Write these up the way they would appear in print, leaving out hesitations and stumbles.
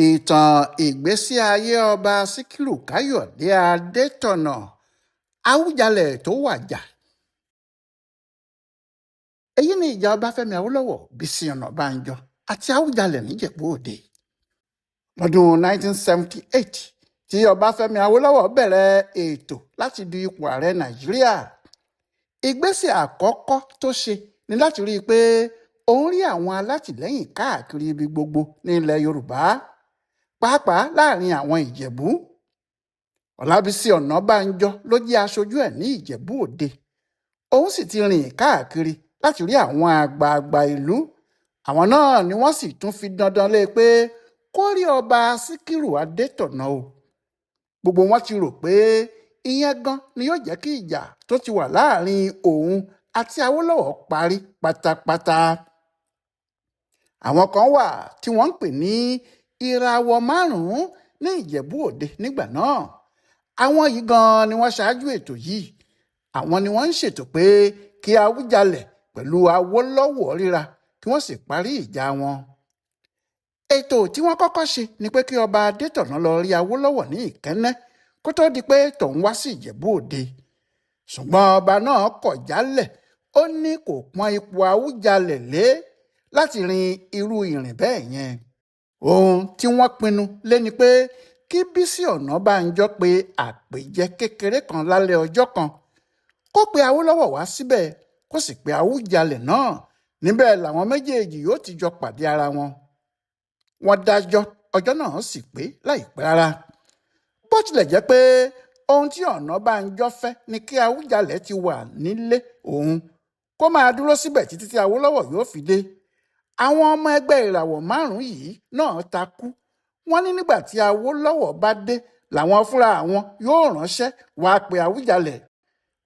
Ìtàn ìgbésí ayé Ọba Síkírù Káyọ̀dé Adétọ̀nà, Àwùjalẹ̀ tó wàjà. Èyí ni ìjà Ọbáfẹ́mi Awólọ́wọ̀, Bísí Ọ̀nàbànjọ àti Àwùjalẹ̀ nÍjẹ̀bú Òde. Lọ́dún 1978 tí Ọbáfẹ́mi Awólọ́wọ̀ bẹ̀rẹ̀ ètò láti du ipò ààrẹ Nàìjíríà, ìgbésẹ̀ àkọ́kọ́ tó ṣe ni láti rí i pé òun rí àwọn alátìlẹ́yìn káàkiri ibi gbogbo ní ilẹ̀ Yorùbá, pàápàá láàrin àwọn Ìjẹ̀bú. Ọlábísí Ọ̀nàbànjọ ló jẹ́ aṣojú ẹ̀ ní Ìjẹ̀bú Òde. Òun sì ti rìn káàkiri láti rí àwọn àgbààgbà ìlú. Àwọn náà ni wọ́n sì tún fi dandan lé e pé kó rí Ọba Síkírù Adétọ̀nà o. Gbogbo wọn ti rò pé ìyẹn gan ni yóò jẹ́ kí ìjà tó ti wà láàrin òun àti Awólọ́wọ̀ parí pátápátá. Àwọn kan wà tí wọ́n ń pè ní ìràwọ̀ márùn-ún ní Ìjẹ̀bú Òde nígbà náà. Àwọn yìí gan ni wọ́n ṣáájú ètò yìí. Àwọn ni wọ́n ń ṣètò pé kí Àwùjalẹ̀ pẹ̀lú Awólọ́wọ̀ ríra kí wọ́n sì parí ìjà wọn. Ètò tí wọ́n kọ́kọ́ ṣe ni pé kí Ọba Adétọ̀nà lọ rí Awólọ́wọ̀ ní Ìkẹ́nnẹ́ kó tó di pé tòun wá sí Ìjẹ̀bú Òde. Ṣùgbọ́n ọba náà kọ̀ jálẹ̀, ó ní kò pọ́n ipò Àwùjalẹ̀ lé láti rin irú ìrìn bẹ́ẹ̀ yẹn. Ohun tí wọ́n pinnu lé ni pé kí Bísí Ọ̀nàbànjọ pe àpèjẹ kékeré kan lálẹ́ ọjọ́ kan, kó pe Awólọ́wọ̀ wá síbẹ̀, kó sì pe Àwùjalẹ̀ náà. Níbẹ̀ làwọn méjèèjì yóò ti jọ pàdé ara wọn. Wọ́n dájọ́, ọjọ́ náà sì pé láìpẹ́ rárá. Bó tilẹ̀ jẹ́ pé ohun tí Ọ̀nàbànjọ fẹ́ ni kí Àwùjalẹ̀ ti wà nílé òun, kó máa dúró síbẹ̀ títí tí Awólọ́wọ̀ yóò fi dé. Àwọn ọmọ ẹgbẹ́ ìràwọ̀ márùn-ún yìí náà takú. Wọ́n ní nígbà tí Awólọ́wọ̀ bá dé làwọn fúnra àwọn yóò ránṣẹ́ wàá pe Àwùjalẹ̀.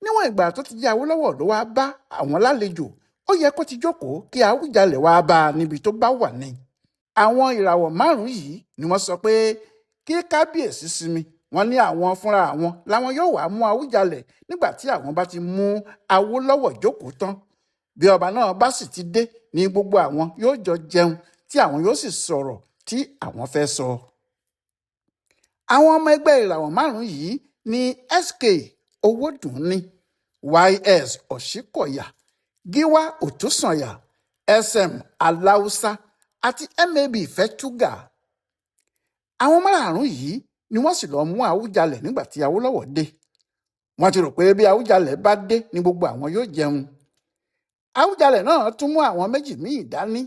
Níwọ̀n ìgbà tó ti jẹ́ Awólọ́wọ̀ ló wáá bá àwọn lálejò, ó yẹ kó ti jókòó kí Àwùjalẹ̀ wàá bá a níbi tó bá wà ní. Àwọn ìràwọ̀ márùn-ún yìí ni wọ́n sọ pé kí kábíyèsí sinmi. Wọ́n ní àwọn fúnra àwọn làwọn yóò wá mú Àwùjalẹ̀ nígbà tí àwọn bá ti mú Awólọ́wọ̀ jókòó tán. Bí ọba náà bá sì ti dé ní gbogbo àwọn yóò jọ jẹun tí àwọn yóò sì sọ̀rọ̀ tí àwọn fẹ́ sọ. Àwọn ọmọ ẹgbẹ́ ìràwọ̀ márùn-ún yìí ní SK Owódùnní, YS Ọ̀ṣínkọ̀yà, Gíwá Òtúsànyà, SM Aláùsá àti MAB Fẹ́túgà. Àwọn márààrún yìí ni wọ́n sì lọ́ọ́ mú Àwùjalẹ̀ nígbà tí Awólọ́wọ̀ dé. Wọ́n ti rò pé bí Àwùjalẹ̀ bá dé ní gbogbo àwọn yóò jẹun. Àwùjalẹ̀ náà tún mú àwọn méjì míì dání,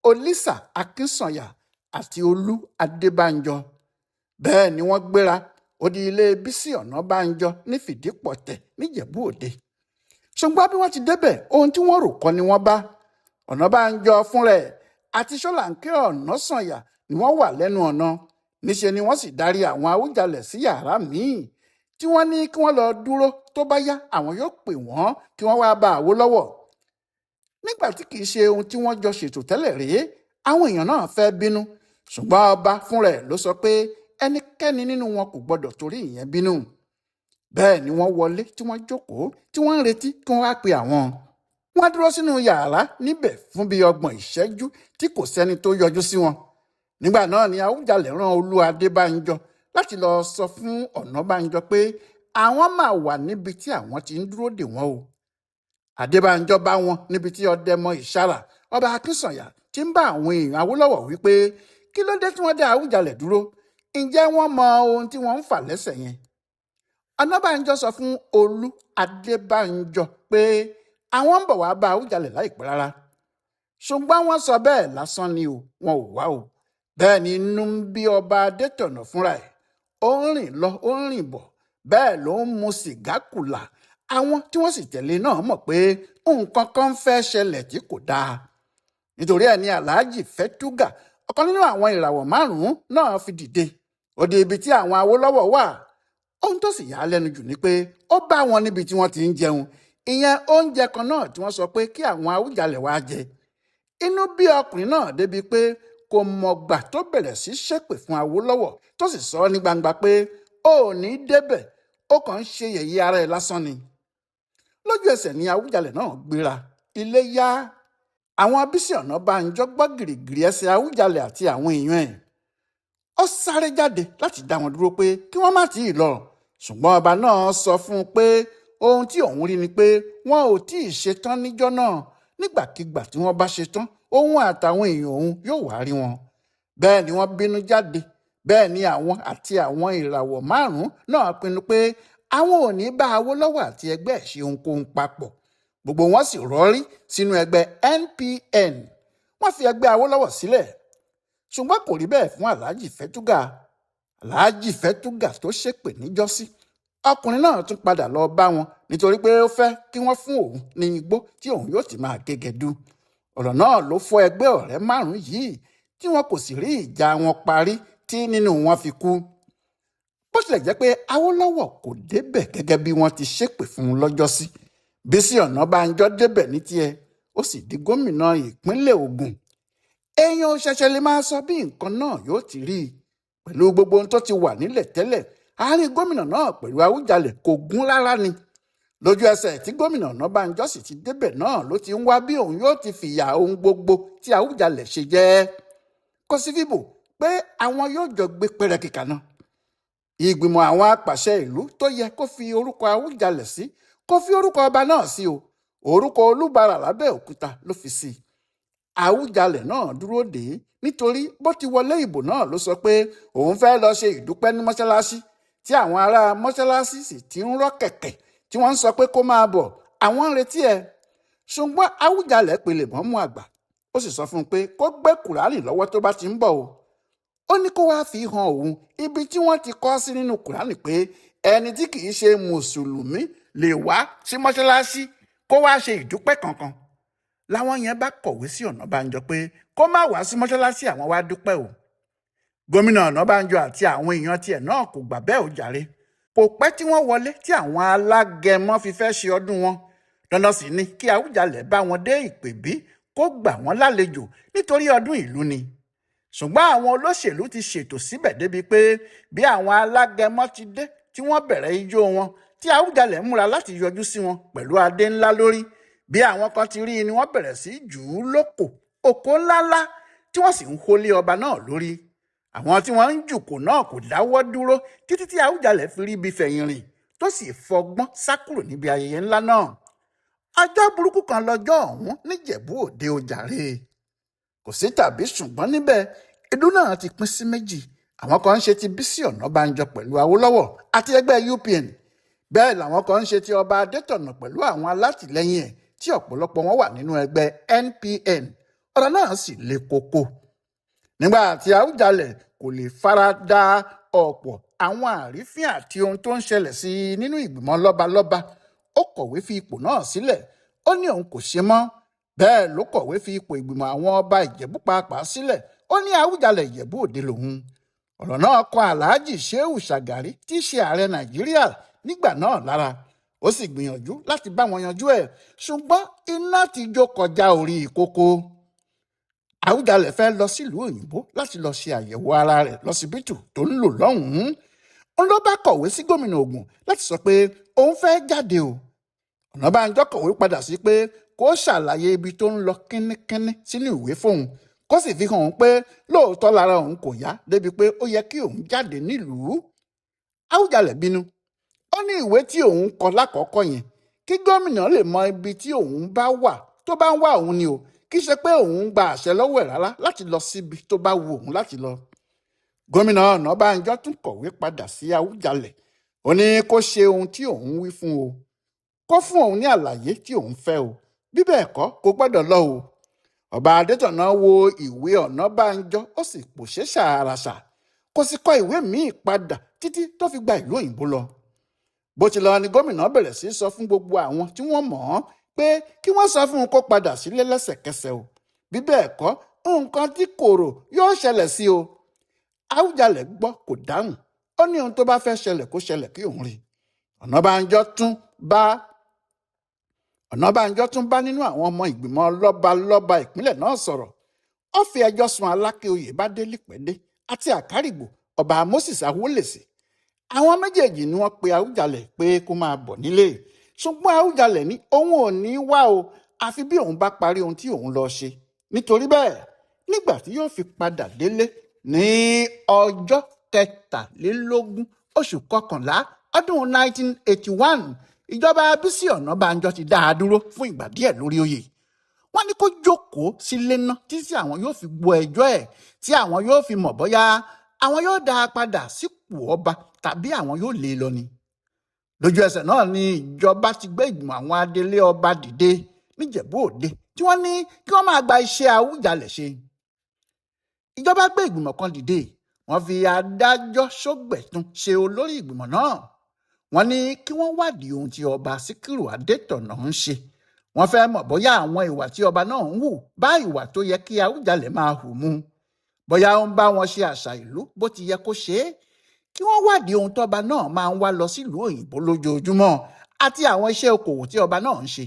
Olísà Akínsànyà àti Olú Adébánjọ. Bẹ́ẹ̀ ni wọ́n gbéra ó di ilé Bísí Ọ̀nàbànjọ ní Fìdípọ̀tẹ̀ nÍjẹ̀bú Òde. Ṣùgbọ́n bí wọ́n ti débẹ̀, ohun tí wọ́n rò kọ́ ni wọ́n bá. Ọ̀nàbànjọ fúnra ẹ̀ àti Ṣọ́láńkẹ́ Ọ̀nàsànyà ni wọ́n wà lẹ́nu ọ̀nà. Níṣe ni wọ́n sì darí àwọn Àwùjalẹ̀ sí yàrá míì tí wọ́n ní kí wọ́n lọ dúró, tó bá yá àwọn yóò pè wọ́n kí wọ́n wá bá Awólọ́wọ̀. Nígbà tí kì í ṣe ohun tí wọ́n jọ ṣètò tẹ́lẹ̀ rèé, àwọn èèyàn náà fẹ́ bínú. Ṣùgbọ́n ọba fúnra ẹ̀ ló sọ pé ẹnikẹ́ni nínú wọn kò gbọdọ̀ torí ìyẹn bínú. Bẹ́ẹ̀ ni wọ́n wọlé tí wọ́n jókòó tí wọ́n ń retí kí wọ́n wá pe àwọn. Wọ́n dúró sínú yàrá níbẹ̀ fún bíi ọgbọ̀n ìṣẹ́jú tí kò sẹ́ni tó yọjú sí wọn. Nígbà náà ni Àwùjalẹ̀ rán Olú Adébánjọ láti lọ sọ fún Ọ̀nàbànjọ pé àwọn máa wà níbi tí àwọn ti ń dúró dè wọ́n o. Adébánjọ bá wọn níbi tí Ọdẹmọ Ìṣàrà, Ọba Akínsànyà, ti ń bá àwọn èèyàn Awólọ́wọ̀ wípé kí ló dé tí wọ́n dá Àwùjalẹ̀ dúró? Ǹjẹ́ wọ́n mọ ohun tí wọ́n ń fà lẹ́sẹ̀ yẹn? Ọ̀nàbànjọ sọ fún Olú Adébánjọ pé àwọn ń bọ̀ wá bá Àwùjalẹ̀ láìpẹ́ rárá. Ṣùgbọ́n wọ́n sọ bẹ́ẹ̀ lásán ni o, wọn ò wá o. Bẹ́ẹ̀ ni inú ń bí Ọba Adétọ̀nà fúnra ẹ̀. Ó ń rìn lọ, ó ń rìn bọ̀, bẹ́ẹ̀ ló ń mu sìgá kùlà. Àwọn tí wọ́n sì tẹ̀lé náà mọ̀ pé nǹkan kan fẹ́ ṣẹlẹ̀ tí kò dáa. Nítorí ẹ̀ ní Aláàjì Fẹ́túgà, ọ̀kan nínú àwọn ìràwọ̀ márùn-ún náà, fi dìde. Ó di ibi tí àwọn Awólọ́wọ̀ wà. Ohun tó sì yà á lẹ́nu jù ni pé ó bá wọn níbi tí wọ́n ti ń jẹun, ìyẹn oúnjẹ kan náà tí wọ́n sọ pé kí àwọn Àwùjalẹ̀ wá jẹ. Inú bí ọkùnrin náà débi pé kò mọ̀gbà tó bẹ̀rẹ̀ sí ṣépè fún Awólọ́wọ̀, tó sì sọ ní gbangba pé ó ní débẹ̀, ó kàn ń ṣe yẹ̀yẹ́ ara ẹ̀ lásán ni. Lójú ẹsẹ̀ ni Àwùjalẹ̀ náà gbéra ilé yá. Àwọn Bísí Ọ̀nàbànjọ gbọ́ gìrìgìrì ẹsẹ̀ Àwùjalẹ̀ àti àwọn èèyàn ẹ̀. Ó sáré jáde láti dá wọn dúró pé kí wọ́n má tí ì lọ, ṣùgbọ́n ọba náà sọ fún un pé ohun tí òun rí ni pé wọn ò tí ì ṣetán níjọ́ náà. Nígbàkigbà tí wọ́n bá ṣetán, òun àtàwọn èèyàn òun yóò wá rí wọn. Bẹ́ẹ̀ ni wọ́n bínú jáde. Bẹ́ẹ̀ ni àwọn àti àwọn ìràwọ̀ márùn-ún náà pinnu pé àwọn ò ní bá Awólọ́wọ̀ àti ẹgbẹ́ ẹ̀ ṣe ohunkóhun papọ̀. Gbogbo wọn sì rọ́rí sínú ẹgbẹ́ NPN. Wọ́n fi ẹgbẹ́ Awólọ́wọ̀ sílẹ̀. Ṣùgbọ́n kò rí bẹ́ẹ̀ fún Alhaji Fẹ́túgà. Alhaji Fẹ́túgà tó ṣépè níjọ́sí, ọkùnrin náà tún padà lọ bá wọn nítorí pé ó fẹ́ kí wọ́n fún òun ní igbó tí òun yóò ti máa gégẹdú. Ọ̀rọ̀ náà ló fọ́ ẹgbẹ́ ọ̀rẹ́ márùn-ún yìí tí wọn kò sì rí ìjà wọn parí tí nínú wọn fi kú. Bó tilẹ̀ jẹ́ pé Awólọ́wọ̀ kò débẹ̀ gẹ́gẹ́ bí wọ́n ti ṣépè fún un lọ́jọ́sí, Bísí Ọ̀nàbànjọ débẹ̀ ní tiẹ̀, ó sì di gómìnà ìpínlẹ̀ Ògùn. Èèyàn ò ṣẹ̀ṣẹ̀ lè máa sọ bí nǹkan náà yóò ti rí i. Pẹ̀lú gbogbo ohun tó ti wà nílẹ̀ tẹ́lẹ̀, àárín gómìnà náà pẹ̀lú Awùjalẹ̀ kò gún rárá ni. Lójú ẹsẹ̀ tí gómìnà Ọ̀nàbànjọ sì ti débẹ̀ náà ló ti ń wá bí òun yóò ti fìyà ohun gbogbo tí Awùjalẹ̀ ṣe jẹ́. Kò sí fìbò pé àwọn yóò jọ gbé pẹrẹkì kaná. Ìgbìmọ̀ àwọn apàṣẹ ìlú tó yẹ kó fi orúkọ Awùjalẹ̀ sí kó fi orúkọ ọba náà sí o. Orúkọ Olúbàrà lábẹ́òkúta ló fi sí i. Awùjalẹ̀ náà dúró dè é nítorí bó ti wọlé ìbò náà ló sọ pé òun fẹ́ lọ ṣe ìdúpẹ́ ní mọ́ṣáláṣí, tí àwọn ará mọ́ṣáláṣí sì ti ń rọ́ kẹ̀kẹ́ tí wọ́n ń sọ pé kó máa bọ̀, àwọn ń retí ẹ̀. Ṣùgbọ́n Awùjalẹ̀ pe Lèmọ́mù àgbà, ó sì sọ fún un pé kó gbé Kùránì lọ́wọ́ tó bá ti ń bọ̀ o. Ó ní kó wáá fi hàn òun ibi tí wọ́n ti kọ́ sí nínú Kùránì pé ẹni tí kì í ṣe mùsùlùmí lè wá sí mọ́ṣáláṣí kó wáá ṣe ìdúpẹ́ kankan. Láwọn yẹn bá kọ̀wé sí Ọ̀nàbànjọ pé kó má wá sí mọ́ṣáláṣí àwọn wá dúpẹ́ o. Gómìnà Ọ̀nàbànjọ àti àwọn èèyàn tiẹ̀ náà kò gbà bẹ́ẹ̀ ò jàre. Kò pẹ́ tí wọ́n wọlé tí àwọn alágẹmọ fi fẹ́ ṣe ọdún wọn. Dandan sì ni kí Awùjalẹ̀ bá wọn dé ìpèbí kó gbà wọ́n lálejò nítorí ọdún ìlú ni. Ṣùgbọ́n àwọn olóṣèlú ti ṣètò síbẹ̀ débi pé bí àwọn alágẹmọ ti dé tí wọ́n bẹ̀rẹ̀ ijó wọn, tí Awùjalẹ̀ múra láti yọjú sí wọn pẹ̀lú adé ńlá lórí. Bí àwọn kan ti rí i ni wọ́n bẹ̀rẹ̀ sí jù ú lóko òkò ńláńlá tí wọ́n sì ń hólé ọba náà lórí. Àwọn tí wọ́n ń jùkò náà kò dáwọ́ dúró títí tí Awùjalẹ̀ fi rí ibi fẹ̀yìn rìn tó sì fọgbọ́n sá kúrò níbi ayẹyẹ ńlá náà. Ọjọ́ burúkú kan lọ́jọ́ ọ̀hún níjẹ̀bú òde ojàre. Kò sí tàbí ṣùgbọ́n níbẹ̀, ìlú náà ti pín sí méjì. Àwọn kan ń ṣe ti Bísí Ọ̀nàbànjọ pẹ̀lú Awólọ́wọ̀ àti ẹgbẹ́ UPN. Bẹ́ẹ̀ làwọn kan ń ṣe ti ọba Adétọ̀nà pẹ̀lú àwọn alátìlẹyìn ẹ̀ tí ọ̀pọ̀lọpọ̀ wọn wà nínú ẹgbẹ́ NPN. Ọ̀rọ̀ náà sì le koko. Nígbà tí Awùjalẹ̀ kò lè fara da ọ̀pọ̀ àwọn àrífín àti ohun tó ń ṣẹlẹ̀ sí i nínú ìgbìmọ̀ lọ́balọ́ba, ó kọ̀wé fi ipò náà sílẹ̀. Ó ní òun kò ṣe mọ́. Bẹ́ẹ̀ ló kọ̀wé fi ipò ìgbìmọ̀ àwọn ọba Ìjẹ̀bú pàápàá sílẹ̀. Ó ní Awùjalẹ̀ Ìjẹ̀bú Òde lòun. Ọ̀rọ̀ náà kọ Alhaji Shehu Shagari tí í ṣe ààrẹ Nàìjíríà nígbà náà lára. Ó sì gbìyànjú láti bá wọn yanjú ẹ̀, ṣùgbọ́n iná ti jó kọjá orí ìkókó. Awùjalẹ̀ fẹ́ lọ sílùú òyìnbó láti lọ ṣe àyẹ̀wò ara rẹ̀ lọ́sibítù tó ń lò lọ́hùn-ún. Ń ló bá kọ̀wé sí gómìnà Ògùn láti sọ pé òun fẹ́ jáde o. Ọ̀nàbànjọ kọ̀wé padà sí pé kó ṣàlàyé ibi tó ń lọ kínníkínní sínú ìwé fóun, kó sì fi hàn òun pé lóòótọ́ lára òun kò yá débi pé ó yẹ kí òun jáde nílùú. Awùjalẹ̀ bínú. Ó ní ìwé tí òun kọ lákọ̀ọ́kọ́ yẹn kí gómìnà lè mọ ibi tí òun bá wà tó bá ń wá òun ni o, kì í ṣe pé òun ń gba àṣẹ lọ́wọ́ ẹ̀ rárá láti lọ síbi tó bá wu òun láti lọ. Gómìnà Ọ̀nàbànjọ tún kọ̀wé padà sí Awùjalẹ̀. Ó ní kó ṣe ohun tí òun wí fún o, kó fún òun ní àlàyé tí òun fẹ́ o, bí bẹ́ẹ̀ kọ́ kò gbọ́dọ̀ lọ o. Ọba Adétọ̀nà wo ìwé Ọ̀nàbànjọ ó sì pòṣé ṣàràṣà, kò sì kọ ìwé míì padà títí tó fi gba ìlú òyìnbó lọ. Bó ti lọ ni gómìnà bẹ̀rẹ̀ sí sọ fún gbogbo àwọn tí wọ́n mọ̀ ọ́n pé kí wọ́n sọ fún un kó padà sílé lẹ́sẹ̀kẹsẹ̀ o, bí bẹ́ẹ̀ kọ́ nǹkan tí kò rò yóò ṣẹlẹ̀ sí o. Awùjalẹ̀ gbọ́ kò dáhùn. Ó ní ohun tó bá fẹ́ ṣẹlẹ̀ kó ṣẹlẹ̀ kí òun rí. Ọ̀nàbànjọ tún bá nínú àwọn ọmọ ìgbìmọ̀ lọ́balọ́ba ìpínlẹ̀ náà sọ̀rọ̀. Ó fi ẹjọ́ sun Aláké Oyèbádé Lípẹ́dé àti Àkárìgbò ọba Moses Awólèsì. Àwọn méjèèjì ni wọ́n pe Awùjalẹ̀ pé kó máa bọ̀ nílé. Ṣùgbọ́n Awùjalẹ̀ ní òun ò ní wá o, àfi bí òun bá parí ohun tí òun lọ ṣe. Nítorí bẹ́ẹ̀, nígbà tí yóò fi padà délé Ní ọjọ́ 23 oṣù kọkànlá ọdún 1981, ìjọba Bísí Ọ̀nàbànjọ ti dá a dúró fún ìgbà díẹ̀ lórí oyè. Wọ́n ní kó jókòó sílé ná títí àwọn yóò fi gbọ́ ẹjọ́ ẹ̀, tí àwọn yóò fi mọ̀ bóyá àwọn yóò dá a padà sípò ọba tàbí àwọn yóò lé e lọ ni. Lójú ẹsẹ̀ náà ni ìjọba ti gbé ìgbìmọ̀ àwọn adelé ọba dìde níjẹ̀bú Òde, tí wọ́n ní kí wọ́n máa gba iṣẹ́ Awùjalẹ̀ ṣe. Ìjọba gbé ìgbìmọ̀ kan dìde, wọ́n fi adájọ́ Sógbẹ̀tún ṣe olórí ìgbìmọ̀ náà. Wọ́n ní kí wọ́n wádìí ohun tí ọba Síkírù Adétọ̀nà ń ṣe. Wọ́n fẹ́ mọ̀ bóyá àwọn ìwà tí ọba náà ń hù bá ìwà tó yẹ kí Awùjalẹ̀ máa hù mu, bóyá ó ń bá wọn ṣe àṣà ìlú bó ti yẹ kó ṣe é, kí wọ́n wádìí ohun tọ́ba náà máa ń wá lọ sílùú òyìnbó lójoojúmọ́ àti àwọn iṣẹ́ okòwò tí ọba náà ń ṣe,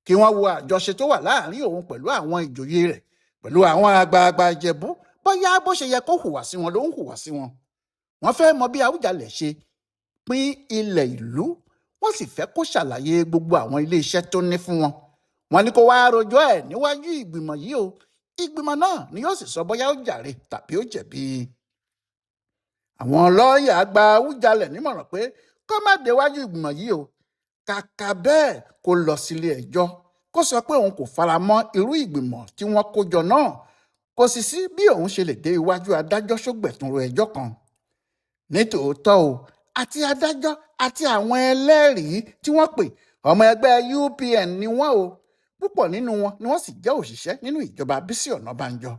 kí wọ́n wo àjọṣe tó wà láàrin òun pẹ̀lú àwọn ìjòyè rẹ̀, pẹ̀lú àwọn àgbààgbà Ìjẹ̀bú, bóyá bó ṣe yẹ kó hùwà sí wọn ló ń hùwà sí wọn. Wọ́n fẹ́ mọ bí Awùjalẹ̀ ṣe pín ilẹ̀ ìlú, wọ́n sì fẹ́ kó ṣàlàyé gbogbo àwọn iléeṣẹ́ tó ní fún wọn. Wọ́n ní kó wáá rojọ́ ẹ̀ níwájú ìgbìmọ̀ yìí o. Ìgbìmọ̀ náà ni yóò sì sọ bóyá ó jàre tàbí ó jẹ̀bi. Àwọn lọ́ọ̀yà gba Awùjalẹ̀ nímọ̀ràn pé kó má déwájú ìgbìmọ̀ yìí o, kàkà bẹ́ẹ̀ kó lọ sílé ẹjọ́, kó sọ pé òun kò fara mọ́ irú ìgbìmọ̀ tí wọ́n kó jọ náà, kò sì sí bí òun ṣe lè dé iwájú adájọ́ Sógbẹ̀tún ro ẹjọ́ kan. Nítòótọ́ o, àti adájọ́ àti àwọn ẹlẹ́rìí tí wọ́n pè, ọmọ ẹgbẹ́ UPN ni wọ́n o. Púpọ̀ nínú wọn ni wọ́n sì jẹ́ òṣìṣẹ́ nínú ìjọba Bísí Ọ̀nàbànjọ.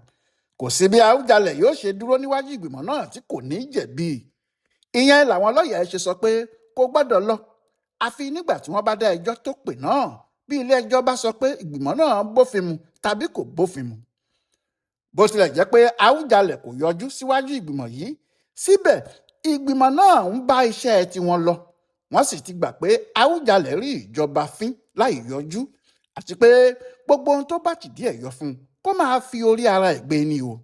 Kò sí bí Awùjalẹ̀ yóò ṣe dúró níwájú ìgbìmọ̀ náà tí kò ní jẹ̀bi. Ìyẹn làwọn lọ́ọ̀yà ṣe sọ pé kò gbọ́dọ̀ lọ, àfi nígbà tí wọ́n bá dá ẹjọ́ tó pè náà, bí ilé ẹjọ́ bá sọ pé ìgbìmọ̀ náà bófin mu tàbí kò bófin mu. Bó tilẹ̀ jẹ́ pé Awùjalẹ̀ kò yọjú síwájú ìgbìmọ̀ yìí, síbẹ̀ ìgbìmọ̀ náà ń bá iṣẹ́ tiwọn lọ. Wọ́n sì ti gbà pé Awùjalẹ̀ rí ìjọba fín láì yọjú, àti pé gbogbo ohun tó bá tìdí ẹ̀ yọ fún un kó máa fi orí ara ẹ̀ gbé ni o.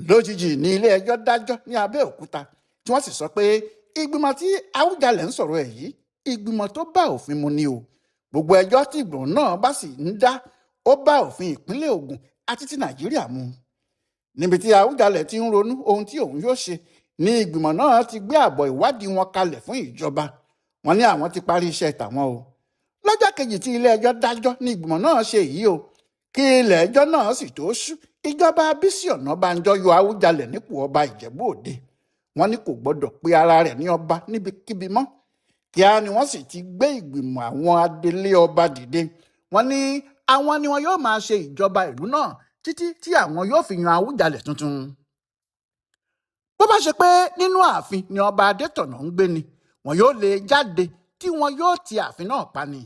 Lójijì ní ilé ẹjọ́ dájọ́ ní Abẹ́òkúta, tí wọ́n sì sọ pé ìgbìmọ̀ tí Awùjalẹ̀ ń sọ̀rọ̀ ẹ̀ yìí, ìgbìmọ̀ tó bá òfin mu ni o. Gbogbo ẹjọ́ tí ìgbìmọ̀ náà bá sì ń dá, ó bá òfin ìpínlẹ̀ Ògùn àti ti Nàìjíríà mu. Níbi tí Awùjalẹ̀ ti ń ronú ohun tí òun yóò ṣe ní ìgbìmọ̀ náà ti gbé àbọ̀ ìwádìí wọn kalẹ̀ fún ìjọba. Wọ́n ní àwọn ti parí iṣẹ́ tàwọn o. Lọ́jọ́ kejì tí ilé ẹjọ́ dájọ́ ní ìgbìmọ̀ náà ṣe èyí o. Kí ilé ẹjọ́ náà sì tó ṣú, ìjọba Bísí Ọ̀nàbànjọ yọ Awùjalẹ̀ nípò ọba Ìjẹ̀bú Òde. Wọ́n ní kò gbọ́dọ̀ pe ara rẹ̀ ní ọba níbikíbi mọ́. Kíá ni wọ́n sì ti gbé ìgbìmọ̀ àwọn adelé ọba dìde. Wọ́n ní àwọn ni wọn yóò máa ṣe ìjọba ìlú náà títí tí àwọn yóò fi yan Awùjalẹ̀ tuntun. Bó bá ṣe pé nínú ààfin ni ọba Adétọ̀nà ń gbé ni, wọn yóò lè jáde tí wọn yóò ti ààfin náà pa ni.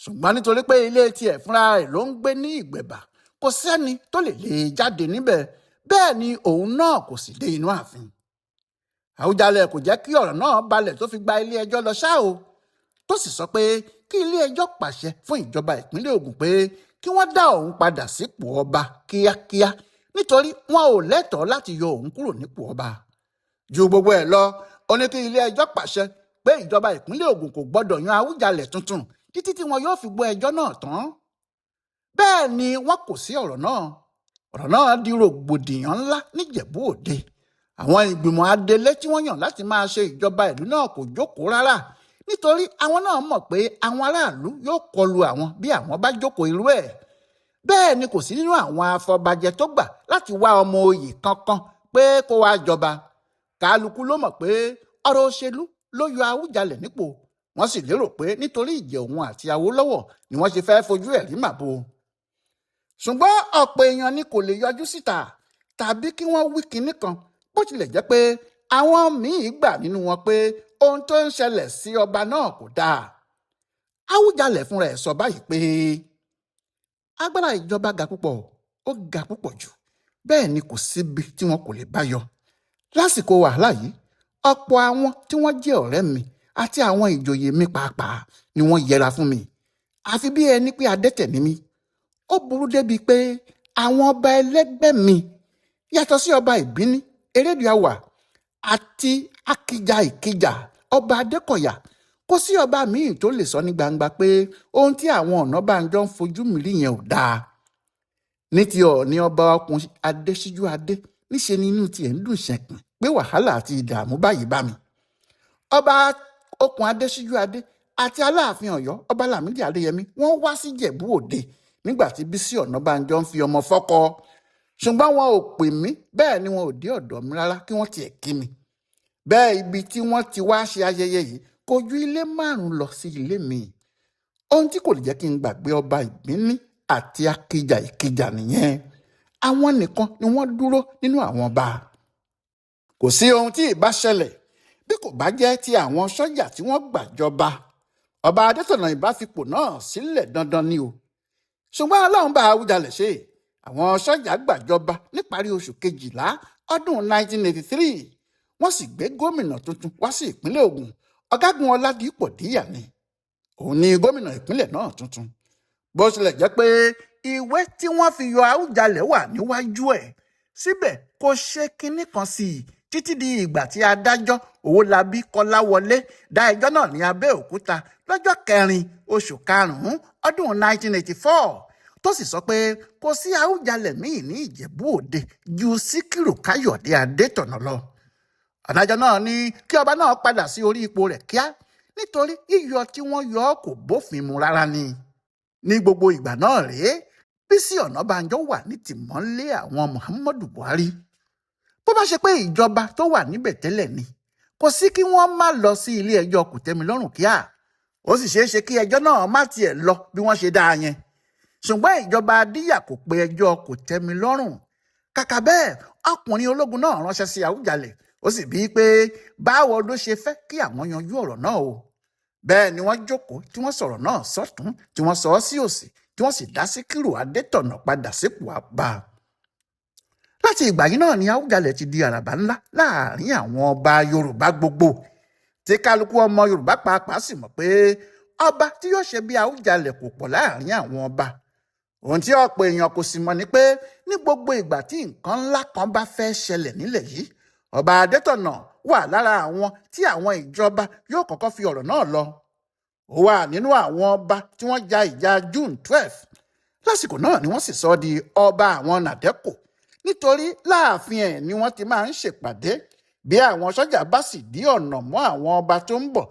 Ṣùgbọ́n nítorí pé ilé tiẹ̀ fúnra rẹ̀ ló ń gbé ní Ìgbẹ̀bà, kò sẹ́ni tó lè lè jáde níbẹ̀, bẹ́ẹ̀ ni òun náà kò sì dé inú ààfin. Awùjalẹ̀ kò jẹ́ kí ọ̀rọ̀ náà balẹ̀ tó fi gba ilé ẹjọ́ lọ ṣá o, tó sì sọ pé kí ilé ẹjọ́ pàṣẹ fún ìjọba ìpínlẹ̀ Ògùn pé kí wọ́n dá òun padà sípò ọba kíákíá, nítorí wọn ò lẹ́tọ̀ọ́ láti yọ òun kúrò nípò ọba. Ju gbogbo ẹ̀ lọ, ó ní kí ilé ẹjọ́ pàṣẹ pé ìjọba ìpínlẹ̀ Ògùn kò gbọ́dọ̀ yan Awùjalẹ̀ tuntun títí tí wọn yóò fi gbọ́ ẹjọ́ náà tán. Bẹ́ẹ̀ ni wọ́n kò sí ọ̀rọ̀ náà. Ọ̀rọ̀ náà di rògbòdìyàn ńlá níjẹ̀bú Òde. Àwọn ìgbìmọ̀ adelé tí wọ́n yàn láti máa ṣe ìjọba ìlú náà kò jókòó rárá, nítorí àwọn náà mọ̀ pé àwọn aráàlú yóò kọlu àwọn bí àwọn bá jókòó irú ẹ̀. Bẹ́ẹ̀ ni kò sí nínú àwọn afọbajẹ tó gbà láti wá ọmọ oyè kankan pé kó wá jọba. Kálukú ló mọ̀ pé ọ̀rọ̀ òṣèlú ló yọ Awùjalẹ̀ nípò. Wọ́n sì lérò pé nítorí ìjẹ́ òun àti Awólọ́wọ̀ ni wọ́n ṣe fẹ́ fojú ẹ̀ rí màbo. Ṣùgbọ́n ọ̀pọ̀ èèyàn ni kò lè yọjú síta tàbí kí wọ́n wí kinní kan, bó tilẹ̀ jẹ́ pé àwọn míì gbà nínú wọn pé ohun tó ń ṣẹlẹ̀ sí ọba náà kò dáa. Awùjalẹ̀ fúnra ẹ̀ sọ báyìí pé agbára ìjọba ga púpọ̀, ó ga púpọ̀ jù, bẹ́ẹ̀ ni kò síbi tí wọn kò lè bá yọ. Lásìkò wàhálà yìí, ọ̀pọ̀ àwọn tí wọ́n jẹ́ ọ̀rẹ́ mi àti àwọn ìjòyè mi pàápàá ni wọ́n yẹra fún mi, àfi bí ẹni pé adẹ́tẹ̀ ni mí. Ó burú débi pé àwọn ọba ẹlẹ́gbẹ́ mi, yàtọ̀ sí ọba Ìbíní Erédùàwà àti Akíjà Ìkíjà ọba Adékọ̀yà, kò sí ọba míì tó lè sọ ní gbangba pé ohun tí àwọn Ọ̀nàbànjọ ń fojú mi rí yẹn ò dáa. Ní ti Ọọ̀ni ọba ọkùnrin Adésíjú Adé Níṣe ni inú tiẹ̀ ń dùn ṣẹ̀pìn pé wàhálà àti ìdààmú báyìí bá mi. Ọba Okùn Adé Síjúadé àti Aláàfin Ọ̀yọ́ Ọba Lámìdí Adéyẹmí wọ́n wá sí Ìjẹ̀bú Òde nígbà tí Bísí Ọ̀nàbànjọ ń fi ọmọ fọ́kọ, ṣùgbọ́n wọn ò pè mí, bẹ́ẹ̀ ni wọn ò dé ọ̀dọ̀ mi rárá kí wọ́n tiẹ̀ kí mi. Bẹ́ẹ̀ ibi tí wọ́n ti wá ṣe ayẹyẹ yìí kò ju ilé 5 lọ sí ilé mi. Ohun tí kò lè jẹ́ kí n gbàgbé ọba Ìgbíní àti Akíjà Ìkìjà nìyẹn. Àwọn nìkan ni wọ́n dúró nínú àwọn ọba. Kò sí ohun tí ìbá ṣẹlẹ̀ bí kò bá jẹ́ ti àwọn sọ́jà tí wọ́n gbàjọba. Ọba Adétọ̀nà ìbá fipò náà sílẹ̀ dandan ni o. Ṣùgbọ́n Ọlọ́run bá Awùjalẹ̀ ṣe. Àwọn sọ́jà gbàjọba níparí oṣù kejìlá ọdún 1983. Wọ́n sì gbé gómìnà tuntun wá sí ìpínlẹ̀ Ògùn, Ọ̀gágun Ọládìpọ̀ Díyà ni. Òun ni gómìnà ìpínlẹ̀ náà tuntun. Bó tilẹ̀ jẹ́ pé ìwé tí wọ́n fi yọ Awùjalẹ̀ wà níwájú ẹ̀, síbẹ̀ kò ṣe kinní kan sí i títí di ìgbà tí adájọ́ Owólabí Kọ́láwọlé dá ẹjọ́ náà ní Abẹ́òkúta lọ́jọ́ kẹrin oṣù karùn-ún ọdún 1984, tó sì sọ pé kò sí Awùjalẹ̀ míì ní Ìjẹ̀bú Òde ju Síkírù Káyọ̀dé Adétọ̀nà lọ. Adájọ́ náà ní kí ọba náà padà sí orí ipò rẹ̀ kíá, nítorí yíyọ tí wọ́n yọ ọ́ kò bófin mu rárá ni. Ní gbogbo ìgbà náà rèé, Bísí Ọ̀nàbànjọ wà ní tìmọ́lé àwọn Muhammadu Buhari. Bó bá ṣe pé ìjọba tó wà níbẹ̀ tẹ́lẹ̀ ni, kò sí kí wọ́n má lọ sí ilé ẹjọ́ kòtẹ́milọ́rùn kíá. Ó sì ṣeé ṣe kí ẹjọ́ náà má tiẹ̀ lọ bí wọ́n ṣe dáa yẹn. Ṣùgbọ́n ìjọba Díyà kò pe ẹjọ́ kòtẹ́milọ́rùn. Kàkà bẹ́ẹ̀, ọkùnrin ológun náà ránṣẹ́ sí Awùjalẹ̀, ó sì bíi pé báwo ló ṣe fẹ́ kí àwọn yanjú ọ̀rọ̀ náà o. Bẹ́ẹ̀ ni wọ́n jókòó tí wọ́n sọ̀rọ̀ náà sọ́tún, tí wọ́n sọ ọ́ sí òsì, tí wọ́n sì dá Síkírù Adétọ̀nà padà sípò àbá. Láti ìgbà yìí náà ni Awùjalẹ̀ ti di àràbà ńlá láàrin àwọn ọba Yorùbá gbogbo, tí kálukú ọmọ Yorùbá pàápàá sì mọ̀ pé ọba tí yóò ṣe bí Awùjalẹ̀ kò pọ̀ láàrin àwọn ọba. Ohun tí ọ̀pọ̀ èèyàn kò sì mọ̀ ni pé ní gbogbo ìgbà tí nǹkan ńlá kan bá fẹ́ ṣẹlẹ̀ nílẹ̀ yìí, ọba Adétọ̀nà wà lára àwọn tí àwọn ìjọba yóò kọ́kọ́ fi ọ̀rọ̀ náà lọ. Ó wà nínú àwọn ọba tí wọ́n ja ìjà June 12. Lásìkò náà ni wọ́n sì sọ di ọba àwọn Nàdẹ́kò, nítorí láàfin ẹ̀ ni wọ́n ti máa ń ṣèpàdé. Bí àwọn sọ́jà bá sì dí ọ̀nà mọ́ àwọn ọba tó ń bọ̀,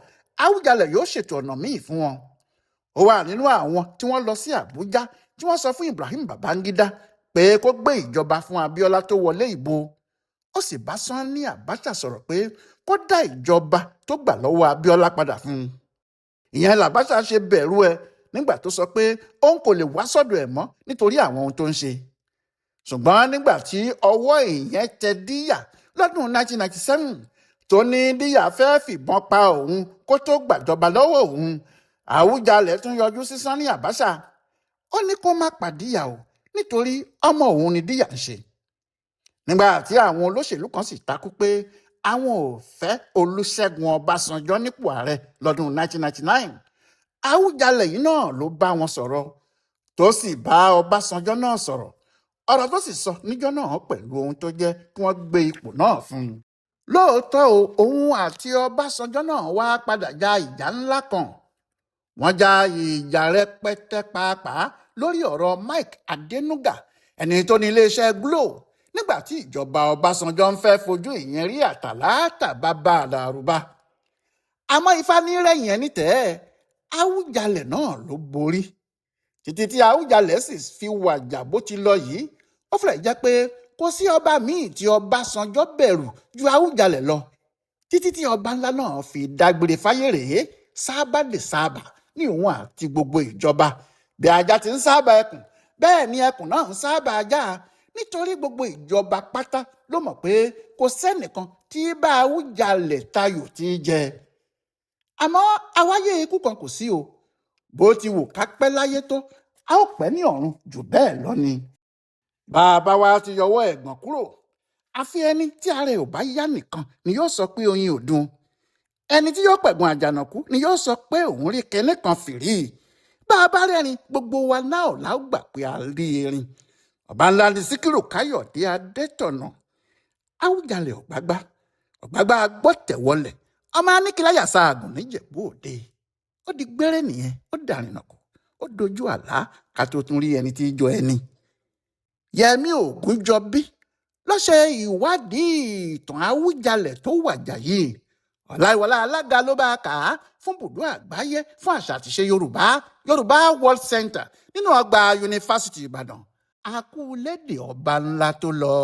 Awùjalẹ̀ yóò ṣètò ọ̀nà míì fún wọn. Ó wà nínú àwọn tí wọ́n lọ sí Àbújá tí wọ́n sọ fún Ibrahim Babangida pé kó gbé ìjọba fún Abíọ́lá tó wọlé ìbò. Ó sì bá Sanni Abacha sọ̀rọ̀ pé kó dá ìjọba tó gbà lọ́wọ́ Abíọ́lá padà fún un. Ìyẹn làbáṣà ṣe bẹ̀rù ẹ nígbà tó sọ pé òun kò lè wá sọ́dọ̀ ẹ̀ mọ́ nítorí àwọn ohun tó ń ṣe. Ṣùgbọ́n nígbà tí ọwọ́ ìyẹn tẹ Díyà lọ́dún 1997 tó ní Díyà fẹ́ fìbọn pa òun kó tó gbàjọba lọ́wọ́ òun, Awùjalẹ̀ tún yọjú sí Sanni Abacha. Ó ní kó má pa Díyà o, nítorí ọmọ òun ni Díyà ń ṣe. Nígbà tí àwọn olóṣèlú kan sì takú pé àwọn ò fẹ́ Olúṣẹ́gun Ọbásanjọ́ nípò ààrẹ lọ́dún 1999, Awùjalẹ̀ yìí náà ló bá wọn sọ̀rọ̀, tó sì bá Ọbásanjọ́ náà sọ̀rọ̀. Ọ̀rọ̀ tó sì sọ níjọ́ náà pẹ̀lú ohun tó jẹ́ kí wọ́n gbé ipò náà fún un. Lóòótọ́ o, òun àti Ọbásanjọ́ náà wá padà ja ìjà ńlá kan. Wọ́n ja ìjà rẹpẹtẹ pàápàá lórí ọ̀rọ̀ Mike Adenuga, ẹni tó ní iléeṣẹ́ Glo, nígbà tí ìjọba Ọbásanjọ́ ń fẹ́ fojú ìyẹn rí àtàlátà bàbá àdàrúbá. Àmọ́ ifá ní rẹ̀yìn ẹni tẹ́ ẹ, Awùjalẹ̀ náà ló borí. Títí tí Awùjalẹ̀ sì fi wàjà bó ti lọ yìí, ó fẹ́rẹ̀ jẹ́ pé kò sí ọba míì tí Ọbásanjọ́ bẹ̀rù ju Awùjalẹ̀ lọ. Títí tí ọba ńlá náà fi dágbére fáyé rèé, sábà lè sábà ní òun àti gbogbo ìjọba. Bí ajá ti ń sábà ẹkùn, bẹ́ẹ̀ ni ẹkùn náà ń sábà ajá, nítorí gbogbo ìjọba pátá ló mọ̀ pé kò sẹ́nìkan tí bá Awùjalẹ̀ tayò tí í jẹ. Àmọ́ àwáyé ikú kan kò sí o. Bó ti wù ká pẹ́ láyé tó, a ó pẹ́ ní ọ̀run jù bẹ́ẹ̀ lọ ni. Bàbá wa ti yọwọ́ ẹ̀gbọ́n kúrò. Àfi ẹni tí ara ẹ̀ ò bá yá nìkan ni yóò sọ pé oyin ò dùn. Ẹni tí yóò pẹ̀gùn àjànàkú ni yóò sọ pé òun rí kinní kan fìrí. Bá a bá rẹ́rìn, gbogbo wa náà la ó gbà pé a rí erin. Ọba ńlá ni Síkírù Káyọ̀dé Adétọ̀nà. Awùjalẹ̀ ọ̀gbágbá, ọ̀gbágbá gbọ́tẹ̀wọlẹ̀, ọmọ aníkìláyà sáàgùn níjẹ̀bú Òde. Ó di gbére nìyẹn, ó dàrínà kù, ó dojú àlá ká tó tún rí ẹni tí í jọ ẹni. Yẹmí Ògúnjọbí Ló ṣe ìwádìí ìtàn Àwùjalẹ̀ tó wàjà yìí. Ọláìwọlá Alága ló bá kà á fún bùdó àgbáyé fún àṣà àtìṣe Yorùbá, Yorùbá World Center, nínú ọgbà Yunifásitì Ìbàdàn. Akúlédè ọba ńlá tó lọ.